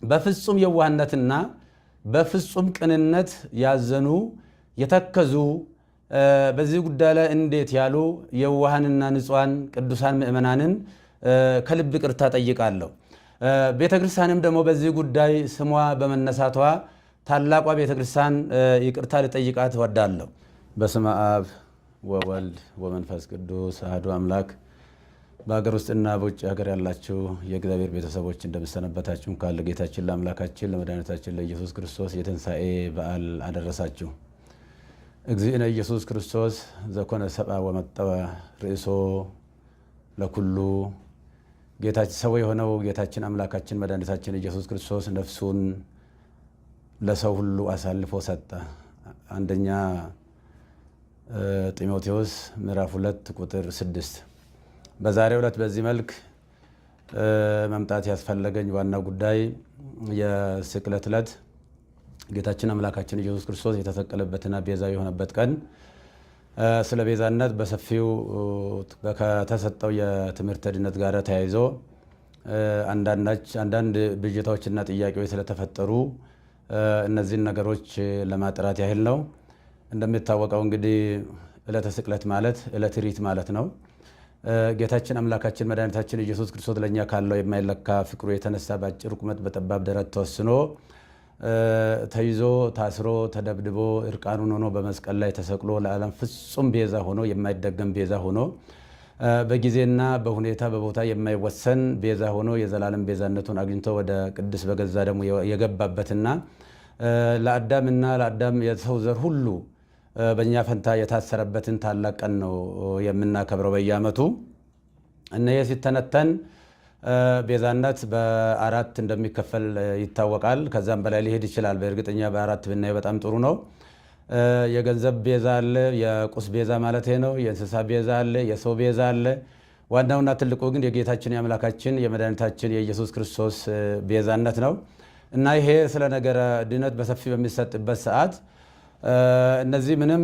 በፍጹም የዋህነትና በፍጹም ቅንነት ያዘኑ፣ የተከዙ፣ በዚህ ጉዳይ ላይ እንዴት ያሉ የዋሃንና ንጹሐን ቅዱሳን ምእመናንን ከልብ ይቅርታ ጠይቃለሁ። ቤተ ክርስቲያንም ደግሞ በዚህ ጉዳይ ስሟ በመነሳቷ ታላቋ ቤተ ክርስቲያን ይቅርታ ልጠይቃት እወዳለሁ። በስመ አብ ወወልድ ወመንፈስ ቅዱስ አሐዱ አምላክ። በሀገር ውስጥና በውጭ ሀገር ያላችሁ የእግዚአብሔር ቤተሰቦች እንደምሰነበታችሁ፣ ካለ ጌታችን ለአምላካችን ለመድኃኒታችን ለኢየሱስ ክርስቶስ የትንሣኤ በዓል አደረሳችሁ። እግዚእነ ኢየሱስ ክርስቶስ ዘኮነ ሰብአ ወመጠወ ርእሶ ለኩሉ፣ ጌታችን ሰው የሆነው ጌታችን አምላካችን መድኃኒታችን ኢየሱስ ክርስቶስ ነፍሱን ለሰው ሁሉ አሳልፎ ሰጠ። አንደኛ ጢሞቴዎስ ምዕራፍ 2 ቁጥር 6። በዛሬው ዕለት በዚህ መልክ መምጣት ያስፈለገኝ ዋና ጉዳይ የስቅለት ዕለት ጌታችን አምላካችን ኢየሱስ ክርስቶስ የተሰቀለበትና ቤዛ የሆነበት ቀን ስለ ቤዛነት በሰፊው ከተሰጠው የትምህርተ ድነት ጋር ተያይዞ አንዳንድ ብዥታዎችና ጥያቄዎች ስለተፈጠሩ እነዚህን ነገሮች ለማጥራት ያህል ነው። እንደሚታወቀው እንግዲህ ዕለተ ስቅለት ማለት ዕለተ ሪት ማለት ነው። ጌታችን አምላካችን መድኃኒታችን ኢየሱስ ክርስቶስ ለእኛ ካለው የማይለካ ፍቅሩ የተነሳ በአጭር ቁመት በጠባብ ደረት ተወስኖ፣ ተይዞ፣ ታስሮ፣ ተደብድቦ፣ እርቃኑን ሆኖ በመስቀል ላይ ተሰቅሎ ለዓለም ፍጹም ቤዛ ሆኖ፣ የማይደገም ቤዛ ሆኖ፣ በጊዜና በሁኔታ በቦታ የማይወሰን ቤዛ ሆኖ የዘላለም ቤዛነቱን አግኝቶ ወደ ቅድስ በገዛ ደሙ የገባበትና ለአዳምና ለአዳም የሰው ዘር ሁሉ በእኛ ፈንታ የታሰረበትን ታላቅ ቀን ነው የምናከብረው በየዓመቱ። እና ይህ ሲተነተን ቤዛነት በአራት እንደሚከፈል ይታወቃል። ከዛም በላይ ሊሄድ ይችላል። በእርግጠኛ በአራት ብናየው በጣም ጥሩ ነው። የገንዘብ ቤዛ አለ፣ የቁስ ቤዛ ማለት ነው። የእንስሳ ቤዛ አለ፣ የሰው ቤዛ አለ። ዋናውና ትልቁ ግን የጌታችን የአምላካችን የመድኃኒታችን የኢየሱስ ክርስቶስ ቤዛነት ነው። እና ይሄ ስለ ነገረ ድነት በሰፊ በሚሰጥበት ሰዓት እነዚህ ምንም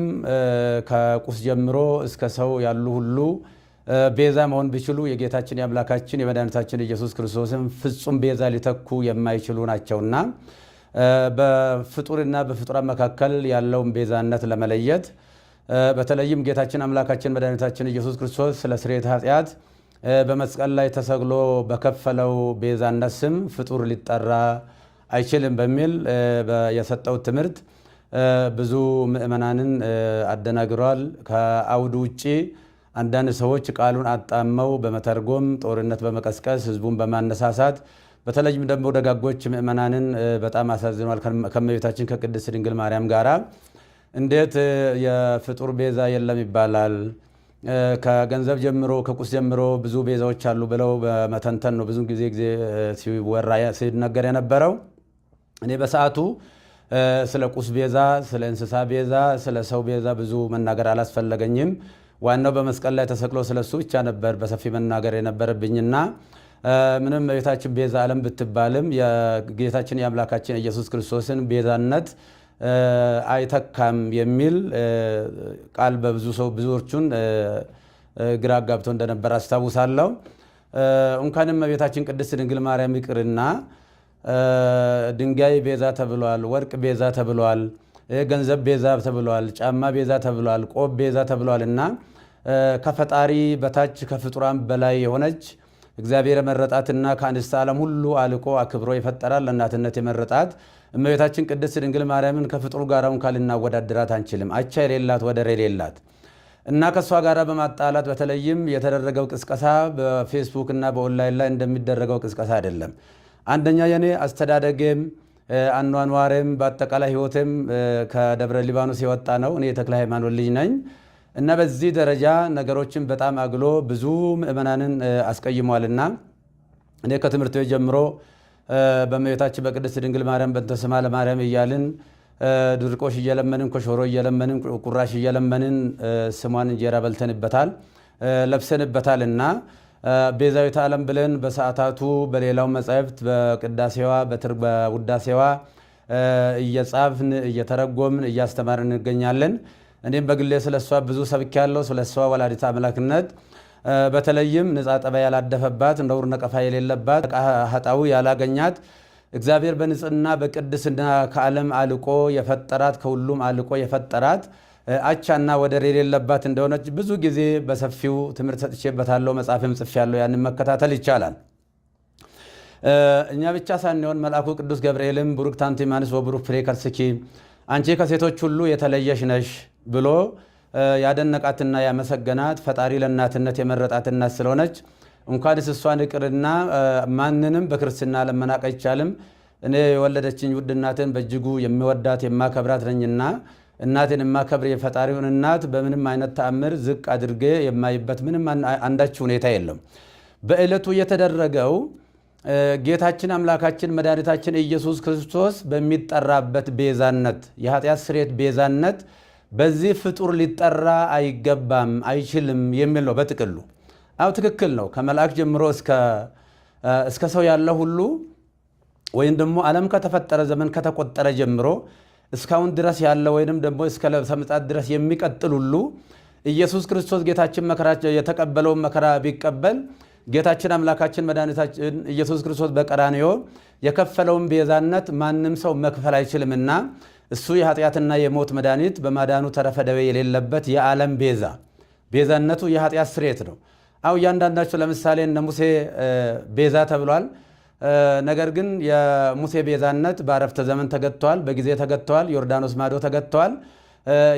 ከቁስ ጀምሮ እስከ ሰው ያሉ ሁሉ ቤዛ መሆን ቢችሉ የጌታችን የአምላካችን የመድኃኒታችን ኢየሱስ ክርስቶስን ፍጹም ቤዛ ሊተኩ የማይችሉ ናቸውና በፍጡርና በፍጡራን መካከል ያለውን ቤዛነት ለመለየት፣ በተለይም ጌታችን አምላካችን መድኃኒታችን ኢየሱስ ክርስቶስ ስለ ስርየተ ኃጢአት በመስቀል ላይ ተሰቅሎ በከፈለው ቤዛነት ስም ፍጡር ሊጠራ አይችልም በሚል የሰጠው ትምህርት ብዙ ምዕመናንን አደናግሯል። ከአውዱ ውጭ አንዳንድ ሰዎች ቃሉን አጣመው በመተርጎም ጦርነት በመቀስቀስ ህዝቡን በማነሳሳት በተለይም ደግሞ ደጋጎች ምዕመናንን በጣም አሳዝኗል። ከእመቤታችን ከቅድስት ድንግል ማርያም ጋራ እንዴት የፍጡር ቤዛ የለም ይባላል? ከገንዘብ ጀምሮ ከቁስ ጀምሮ ብዙ ቤዛዎች አሉ ብለው በመተንተን ነው ብዙ ጊዜ ሲወራ ሲነገር የነበረው። እኔ በሰዓቱ ስለ ቁስ ቤዛ፣ ስለ እንስሳ ቤዛ፣ ስለ ሰው ቤዛ ብዙ መናገር አላስፈለገኝም። ዋናው በመስቀል ላይ ተሰቅሎ ስለ እሱ ብቻ ነበር በሰፊ መናገር የነበረብኝና ምንም እመቤታችን ቤዛ ዓለም ብትባልም የጌታችን የአምላካችን ኢየሱስ ክርስቶስን ቤዛነት አይተካም የሚል ቃል በብዙ ሰው ብዙዎቹን ግራ አጋብቶ እንደነበር አስታውሳለሁ። እንኳንም እመቤታችን ቅድስት ድንግል ማርያም ይቅርና ድንጋይ ቤዛ ተብሏል፣ ወርቅ ቤዛ ተብሏል፣ ገንዘብ ቤዛ ተብሏል፣ ጫማ ቤዛ ተብሏል፣ ቆብ ቤዛ ተብሏል። እና ከፈጣሪ በታች ከፍጡራን በላይ የሆነች እግዚአብሔር የመረጣትና ከአንስተ ዓለም ሁሉ አልቆ አክብሮ የፈጠራል ለእናትነት የመረጣት እመቤታችን ቅድስት ድንግል ማርያምን ከፍጡሩ ጋር እንኳን ልናወዳድራት አንችልም። አቻ የሌላት፣ ወደር የሌላት እና ከእሷ ጋር በማጣላት በተለይም የተደረገው ቅስቀሳ በፌስቡክ እና በኦንላይን ላይ እንደሚደረገው ቅስቀሳ አይደለም። አንደኛ የኔ አስተዳደጌም አኗኗሬም በአጠቃላይ ሕይወቴም ከደብረ ሊባኖስ የወጣ ነው። እኔ የተክለ ሃይማኖት ልጅ ነኝ እና በዚህ ደረጃ ነገሮችን በጣም አግሎ ብዙ ምእመናንን አስቀይሟልና እኔ ከትምህርት ቤት ጀምሮ በእመቤታችን በቅድስት ድንግል ማርያም በእንተ ስማ ለማርያም እያልን ድርቆሽ እየለመንን፣ ኮሾሮ እየለመንን፣ ቁራሽ እየለመንን ስሟን እንጀራ በልተንበታል፣ ለብሰንበታል። እና ቤዛዊተ ዓለም ብለን በሰዓታቱ በሌላው መጻሕፍት በቅዳሴዋ በውዳሴዋ እየጻፍን፣ እየተረጎምን፣ እያስተማርን እንገኛለን። እኔም በግሌ ስለሷ ብዙ ሰብኬያለሁ። ስለሷ ወላዲተ አምላክነት በተለይም ንጻ ጠባይ ያላደፈባት፣ ነውር ነቀፋ የሌለባት፣ ኃጣው ያላገኛት እግዚአብሔር በንጽህና በቅድስና ከዓለም አልቆ የፈጠራት፣ ከሁሉም አልቆ የፈጠራት፣ አቻና ወደር የሌለባት እንደሆነች ብዙ ጊዜ በሰፊው ትምህርት ሰጥቼበታለሁ፣ መጽሐፍም ጽፌያለሁ። ያንን መከታተል ይቻላል። እኛ ብቻ ሳንሆን መልአኩ ቅዱስ ገብርኤልም "ቡርክት አንቲ እምአንስት ወቡሩክ ፍሬ ከርስኪ፣ አንቺ ከሴቶች ሁሉ የተለየሽ ነሽ" ብሎ ያደነቃትና ያመሰገናት፣ ፈጣሪ ለእናትነት የመረጣት እናት ስለሆነች እንኳንስ እሷን ይቅርና ማንንም በክርስትና ለመናቅ አይቻልም። እኔ የወለደችኝ ውድ እናቴን በእጅጉ የምወዳት የማከብራት ነኝና እናቴን የማከብር የፈጣሪውን እናት በምንም አይነት ተአምር ዝቅ አድርጌ የማይበት ምንም አንዳች ሁኔታ የለም። በዕለቱ የተደረገው ጌታችን አምላካችን መድኃኒታችን ኢየሱስ ክርስቶስ በሚጠራበት ቤዛነት፣ የኃጢአት ስርየት ቤዛነት በዚህ ፍጡር ሊጠራ አይገባም፣ አይችልም የሚል ነው በጥቅሉ። አዎ ትክክል ነው። ከመልአክ ጀምሮ እስከ ሰው ያለ ሁሉ ወይም ደግሞ ዓለም ከተፈጠረ ዘመን ከተቆጠረ ጀምሮ እስካሁን ድረስ ያለ ወይንም ደግሞ እስከ ምጽአት ድረስ የሚቀጥል ሁሉ ኢየሱስ ክርስቶስ ጌታችን መከራ የተቀበለውን መከራ ቢቀበል፣ ጌታችን አምላካችን መድኃኒታችን ኢየሱስ ክርስቶስ በቀራንዮ የከፈለውን ቤዛነት ማንም ሰው መክፈል አይችልምና እሱ የኃጢአትና የሞት መድኃኒት፣ በማዳኑ ተረፈ ደዌ የሌለበት የዓለም ቤዛ፣ ቤዛነቱ የኃጢአት ስርየት ነው። አው እያንዳንዳቸው ለምሳሌ እነ ሙሴ ቤዛ ተብሏል። ነገር ግን የሙሴ ቤዛነት በአረፍተ ዘመን ተገጥተዋል፣ በጊዜ ተገጥተዋል፣ ዮርዳኖስ ማዶ ተገጥተዋል።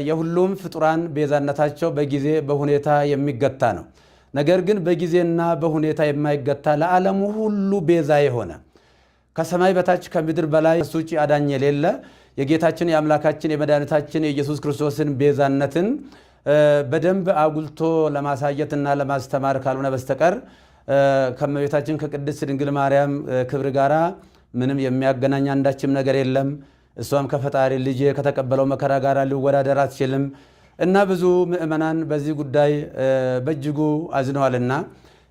የሁሉም ፍጡራን ቤዛነታቸው በጊዜ በሁኔታ የሚገታ ነው። ነገር ግን በጊዜና በሁኔታ የማይገታ፣ ለዓለሙ ሁሉ ቤዛ የሆነ፣ ከሰማይ በታች ከምድር በላይ ከሱ ውጭ አዳኝ የሌለ የጌታችን የአምላካችን የመድኃኒታችን የኢየሱስ ክርስቶስን ቤዛነትን በደንብ አጉልቶ ለማሳየትና ለማስተማር ካልሆነ በስተቀር ከእመቤታችን ከቅድስት ድንግል ማርያም ክብር ጋራ ምንም የሚያገናኝ አንዳችም ነገር የለም። እሷም ከፈጣሪ ልጅ ከተቀበለው መከራ ጋር ሊወዳደር አትችልም እና ብዙ ምእመናን በዚህ ጉዳይ በእጅጉ አዝነዋልና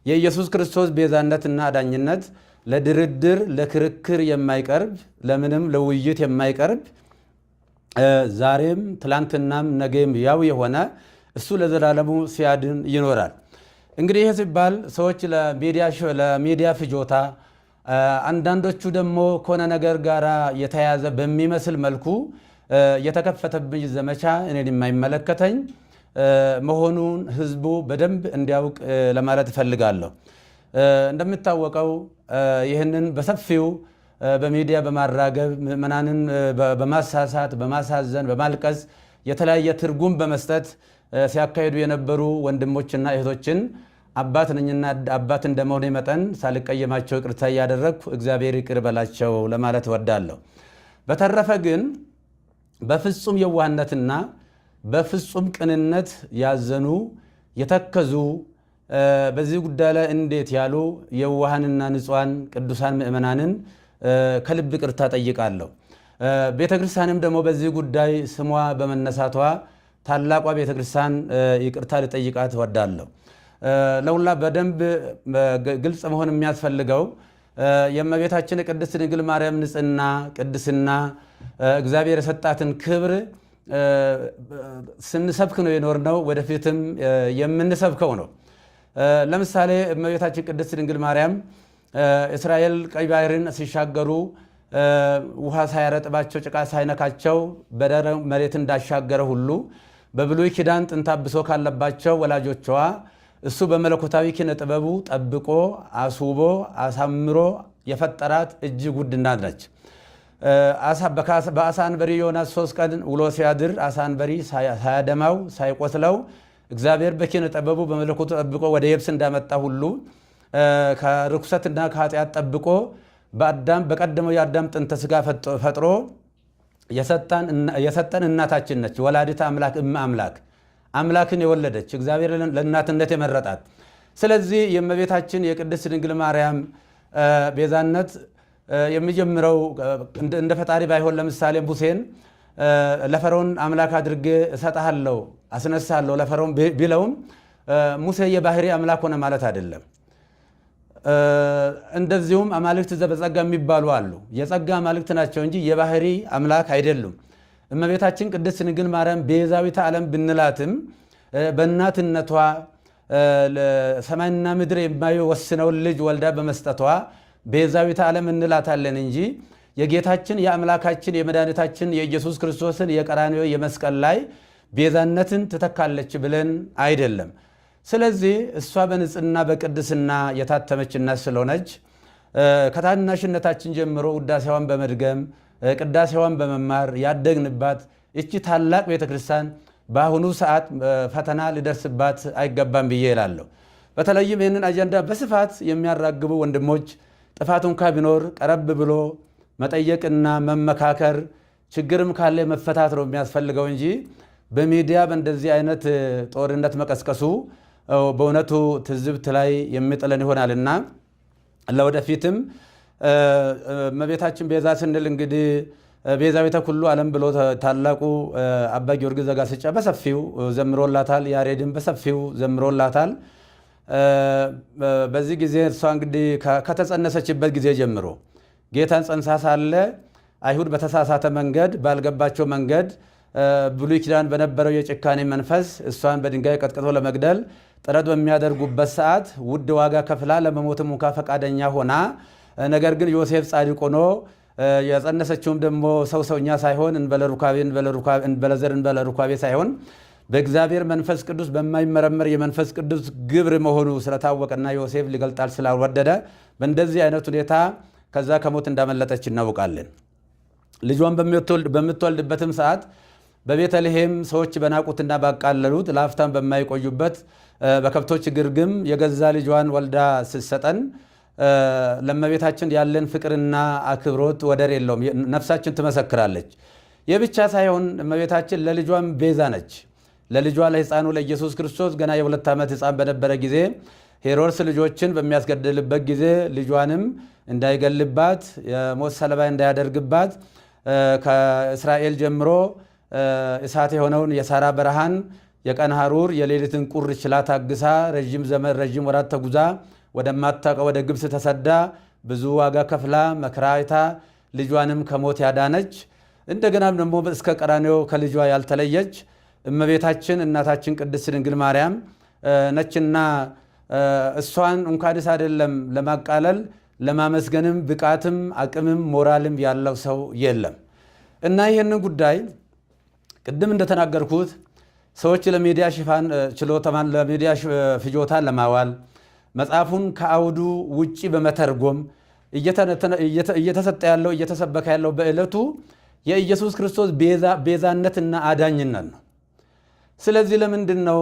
የኢየሱስ ክርስቶስ ቤዛነትና አዳኝነት ለድርድር ለክርክር የማይቀርብ፣ ለምንም ለውይይት የማይቀርብ፣ ዛሬም ትላንትናም ነገም ያው የሆነ፣ እሱ ለዘላለሙ ሲያድን ይኖራል። እንግዲህ ይህ ሲባል ሰዎች ለሚዲያ ፍጆታ፣ አንዳንዶቹ ደግሞ ከሆነ ነገር ጋር የተያያዘ በሚመስል መልኩ የተከፈተብኝ ዘመቻ እኔን የማይመለከተኝ መሆኑን ህዝቡ በደንብ እንዲያውቅ ለማለት እፈልጋለሁ። እንደሚታወቀው ይህንን በሰፊው በሚዲያ በማራገብ፣ ምዕመናንን በማሳሳት፣ በማሳዘን፣ በማልቀስ፣ የተለያየ ትርጉም በመስጠት ሲያካሂዱ የነበሩ ወንድሞችና እህቶችን አባት ነኝና አባት እንደመሆኔ መጠን ሳልቀየማቸው ይቅርታ እያደረግኩ እግዚአብሔር ይቅር በላቸው ለማለት እወዳለሁ። በተረፈ ግን በፍጹም የዋህነትና በፍጹም ቅንነት ያዘኑ፣ የተከዙ፣ በዚህ ጉዳይ ላይ እንዴት ያሉ የዋሃንና ንጹሐን ቅዱሳን ምእመናንን ከልብ ይቅርታ ጠይቃለሁ። ቤተ ክርስቲያንም ደግሞ በዚህ ጉዳይ ስሟ በመነሳቷ ታላቋ ቤተ ክርስቲያን ይቅርታ ልጠይቃት እወዳለሁ። ለሁላ በደንብ ግልጽ መሆን የሚያስፈልገው የእመቤታችን ቅድስት ድንግል ማርያም ንጽሕና፣ ቅድስና፣ እግዚአብሔር የሰጣትን ክብር ስንሰብክ ነው የኖርነው፣ ወደፊትም የምንሰብከው ነው። ለምሳሌ እመቤታችን ቅድስት ድንግል ማርያም እስራኤል ቀይ ባህርን ሲሻገሩ ውሃ ሳያረጥባቸው፣ ጭቃ ሳይነካቸው በደረቅ መሬት እንዳሻገረ ሁሉ በብሉይ ኪዳን ጥንተ አብሶ ካለባቸው ወላጆቿ እሱ በመለኮታዊ ኪነ ጥበቡ ጠብቆ፣ አስውቦ፣ አሳምሮ የፈጠራት እጅግ ውድ እናት ነች። በአሳ አንበሪ ዮናስ 3 ቀን ውሎ ሲያድር አሳ አንበሪ ሳያደማው፣ ሳይቆስለው እግዚአብሔር በኪነ ጥበቡ በመለኮቱ ጠብቆ ወደ የብስ እንዳመጣ ሁሉ ከርኩሰትና ከኃጢአት ጠብቆ በአዳም በቀደመው የአዳም ጥንተ ስጋ ፈጥሮ የሰጠን እናታችን ነች። ወላዲተ አምላክ፣ እመ አምላክ፣ አምላክን የወለደች፣ እግዚአብሔር ለእናትነት የመረጣት። ስለዚህ የእመቤታችን የቅድስት ድንግል ማርያም ቤዛነት የሚጀምረው እንደ ፈጣሪ ባይሆን፣ ለምሳሌ ሙሴን ለፈርዖን አምላክ አድርጌ እሰጥሃለሁ፣ አስነሳለሁ ለፈርዖን ቢለውም ሙሴ የባህሪ አምላክ ሆነ ማለት አይደለም። እንደዚሁም አማልክት ዘበጸጋ የሚባሉ አሉ። የጸጋ አማልክት ናቸው እንጂ የባህሪ አምላክ አይደሉም። እመቤታችን ቅድስት ድንግል ማርያም ቤዛዊተ ዓለም ብንላትም በእናትነቷ ሰማይና ምድር የማይወስነውን ልጅ ወልዳ በመስጠቷ ቤዛዊተ ዓለም እንላታለን እንጂ የጌታችን የአምላካችን የመድኃኒታችን የኢየሱስ ክርስቶስን የቀራንዮ የመስቀል ላይ ቤዛነትን ትተካለች ብለን አይደለም። ስለዚህ እሷ በንጽህና በቅድስና የታተመች እናት ስለሆነች ከታናሽነታችን ጀምሮ ውዳሴዋን በመድገም ቅዳሴዋን በመማር ያደግንባት እቺ ታላቅ ቤተክርስቲያን በአሁኑ ሰዓት ፈተና ሊደርስባት አይገባም ብዬ እላለሁ። በተለይም ይህንን አጀንዳ በስፋት የሚያራግቡ ወንድሞች ጥፋት እንኳ ቢኖር ቀረብ ብሎ መጠየቅና መመካከር፣ ችግርም ካለ መፈታት ነው የሚያስፈልገው እንጂ በሚዲያ በእንደዚህ አይነት ጦርነት መቀስቀሱ በእውነቱ ትዝብት ላይ የሚጥለን ይሆናልና ለወደፊትም እመቤታችን ቤዛ ስንል እንግዲህ ቤዛዊተ ኩሉ ዓለም ብሎ ታላቁ አባ ጊዮርጊስ ዘጋስጫ በሰፊው ዘምሮላታል። ያሬድን በሰፊው ዘምሮላታል። በዚህ ጊዜ እሷ እንግዲህ ከተጸነሰችበት ጊዜ ጀምሮ ጌታን ጸንሳ ሳለ አይሁድ በተሳሳተ መንገድ ባልገባቸው መንገድ ብሉይ ኪዳን በነበረው የጭካኔ መንፈስ እሷን በድንጋይ ቀጥቅጦ ለመግደል ጥረት በሚያደርጉበት ሰዓት ውድ ዋጋ ከፍላ ለመሞትም እንኳ ፈቃደኛ ሆና፣ ነገር ግን ዮሴፍ ጻድቅ ሆኖ የጸነሰችውም ደግሞ ሰው ሰውኛ ሳይሆን እንበለ ሩካቤ እንበለ ዘር እንበለ ሩካቤ ሳይሆን በእግዚአብሔር መንፈስ ቅዱስ በማይመረመር የመንፈስ ቅዱስ ግብር መሆኑ ስለታወቀና ዮሴፍ ሊገልጣል ስላልወደደ በእንደዚህ አይነት ሁኔታ ከዛ ከሞት እንዳመለጠች እናውቃለን። ልጇን በምትወልድበትም ሰዓት በቤተልሔም ሰዎች በናቁትና ባቃለሉት ላፍታም በማይቆዩበት በከብቶች ግርግም የገዛ ልጇን ወልዳ ስትሰጠን ለእመቤታችን ያለን ፍቅርና አክብሮት ወደር የለውም። ነፍሳችን ትመሰክራለች። ይህ ብቻ ሳይሆን እመቤታችን ለልጇም ቤዛ ነች። ለልጇ ለሕፃኑ ለኢየሱስ ክርስቶስ ገና የ2 ዓመት ሕፃን በነበረ ጊዜ ሄሮድስ ልጆችን በሚያስገድልበት ጊዜ ልጇንም እንዳይገልባት የሞት ሰለባ እንዳያደርግባት ከእስራኤል ጀምሮ እሳት የሆነውን የሳራ በረሃን የቀን ሐሩር የሌሊትን ቁር ችላ ታግሳ ረዥም ዘመን ረዥም ወራት ተጉዛ ወደማታውቀው ወደ ግብፅ ተሰዳ ብዙ ዋጋ ከፍላ መከራ አይታ ልጇንም ከሞት ያዳነች እንደገናም ደግሞ እስከ ቀራንዮ ከልጇ ያልተለየች እመቤታችን እናታችን ቅድስት ድንግል ማርያም ነችና እሷን እንኳንስ አይደለም ለማቃለል ለማመስገንም ብቃትም አቅምም ሞራልም ያለው ሰው የለም። እና ይህንን ጉዳይ ቅድም እንደተናገርኩት ሰዎች ለሚዲያ ሽፋን ችሎታማን ለሚዲያ ፍጆታ ለማዋል መጽሐፉን ከአውዱ ውጪ በመተርጎም እየተሰጠ ያለው እየተሰበከ ያለው በዕለቱ የኢየሱስ ክርስቶስ ቤዛነትና አዳኝነት ነው። ስለዚህ ለምንድን ነው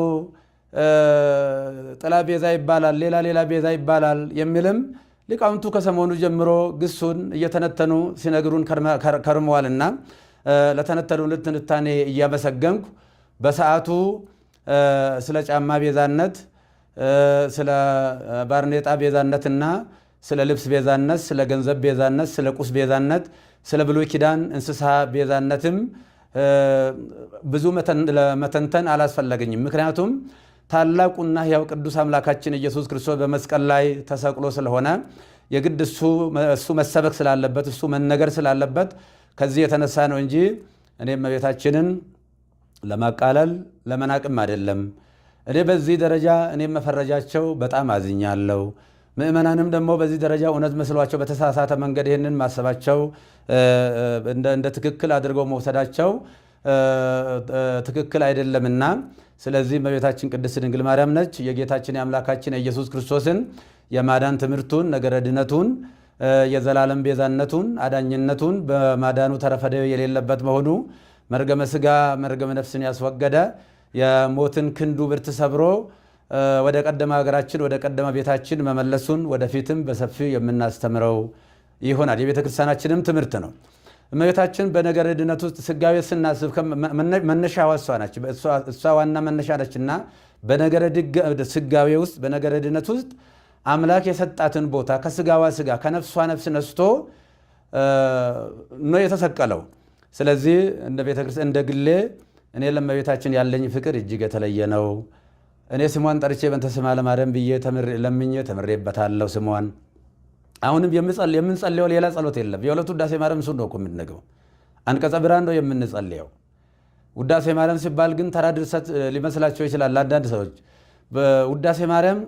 ጥላ ቤዛ ይባላል፣ ሌላ ሌላ ቤዛ ይባላል የሚልም ሊቃውንቱ ከሰሞኑ ጀምሮ ግሱን እየተነተኑ ሲነግሩን ከርመዋልና ለተነተኑ ትንታኔ እያመሰገንኩ በሰዓቱ ስለ ጫማ ቤዛነት፣ ስለ ባርኔጣ ቤዛነትና ስለ ልብስ ቤዛነት፣ ስለ ገንዘብ ቤዛነት፣ ስለ ቁስ ቤዛነት፣ ስለ ብሉይ ኪዳን እንስሳ ቤዛነትም ብዙ መተንተን አላስፈለገኝም። ምክንያቱም ታላቁና ሕያው ቅዱስ አምላካችን ኢየሱስ ክርስቶስ በመስቀል ላይ ተሰቅሎ ስለሆነ የግድ እሱ መሰበክ ስላለበት እሱ መነገር ስላለበት ከዚህ የተነሳ ነው እንጂ እኔ እመቤታችንን ለማቃለል ለመናቅም አይደለም። እኔ በዚህ ደረጃ እኔ መፈረጃቸው በጣም አዝኛለሁ። ምእመናንም ደግሞ በዚህ ደረጃ እውነት መስሏቸው በተሳሳተ መንገድ ይህንን ማሰባቸው እንደ ትክክል አድርገው መውሰዳቸው ትክክል አይደለምና፣ ስለዚህ እመቤታችን ቅድስት ድንግል ማርያም ነች የጌታችን የአምላካችን የኢየሱስ ክርስቶስን የማዳን ትምህርቱን ነገረ ድነቱን የዘላለም ቤዛነቱን አዳኝነቱን በማዳኑ ተረፈ ደዌ የሌለበት መሆኑ መርገመ ሥጋ መርገመ ነፍስን ያስወገደ የሞትን ክንዱ ብርት ሰብሮ ወደ ቀደመ ሀገራችን ወደ ቀደመ ቤታችን መመለሱን ወደፊትም በሰፊው የምናስተምረው ይሆናል። የቤተ ክርስቲያናችንም ትምህርት ነው። እመቤታችን በነገረ ድነት ውስጥ ስጋዌ ስናስብ መነሻዋ እሷ ናች። እሷ ዋና መነሻ ነችና በነገረ ስጋዌ ውስጥ በነገረ ድነት ውስጥ አምላክ የሰጣትን ቦታ ከስጋዋ ስጋ ከነፍሷ ነፍስ ነስቶ ነው የተሰቀለው። ስለዚህ እንደ ቤተክርስቲያን እንደ ግሌ እኔ ለእመቤታችን ያለኝ ፍቅር እጅግ የተለየ ነው። እኔ ስሟን ጠርቼ በእንተ ስማ ለማርያም ብዬ ለምኜ ተምሬበታለሁ። ስሟን አሁንም የምንጸልየው ሌላ ጸሎት የለም። የሁለቱ ውዳሴ ማርያም እሱን ነው እኮ የምንነግረው። አንቀጸ ብርሃን ነው የምንጸልየው። ውዳሴ ማርያም ሲባል ግን ተራ ድርሰት ሊመስላቸው ይችላል አንዳንድ ሰዎች። ውዳሴ ማርያም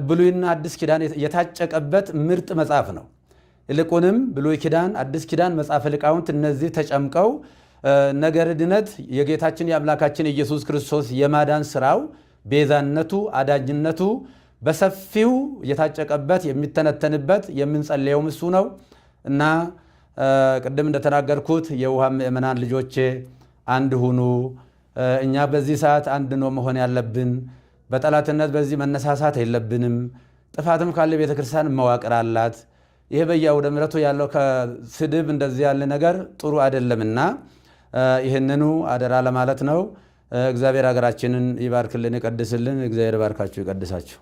ብሉይና አዲስ ኪዳን የታጨቀበት ምርጥ መጽሐፍ ነው። ይልቁንም ብሉይ ኪዳን፣ አዲስ ኪዳን፣ መጽሐፈ ሊቃውንት እነዚህ ተጨምቀው ነገረ ድነት የጌታችን የአምላካችን ኢየሱስ ክርስቶስ የማዳን ስራው ቤዛነቱ፣ አዳኝነቱ በሰፊው የታጨቀበት የሚተነተንበት የምንጸልየውም እሱ ነው እና ቅድም እንደተናገርኩት የውሃ ምእመናን ልጆቼ አንድ ሁኑ። እኛ በዚህ ሰዓት አንድ ነው መሆን ያለብን። በጠላትነት በዚህ መነሳሳት የለብንም። ጥፋትም ካለ ቤተክርስቲያን መዋቅር አላት። ይሄ በየአውደ ምሕረቱ ያለው ከስድብ እንደዚህ ያለ ነገር ጥሩ አይደለምና ይህንኑ አደራ ለማለት ነው። እግዚአብሔር ሀገራችንን ይባርክልን፣ ይቀድስልን። እግዚአብሔር ይባርካችሁ፣ ይቀድሳችሁ።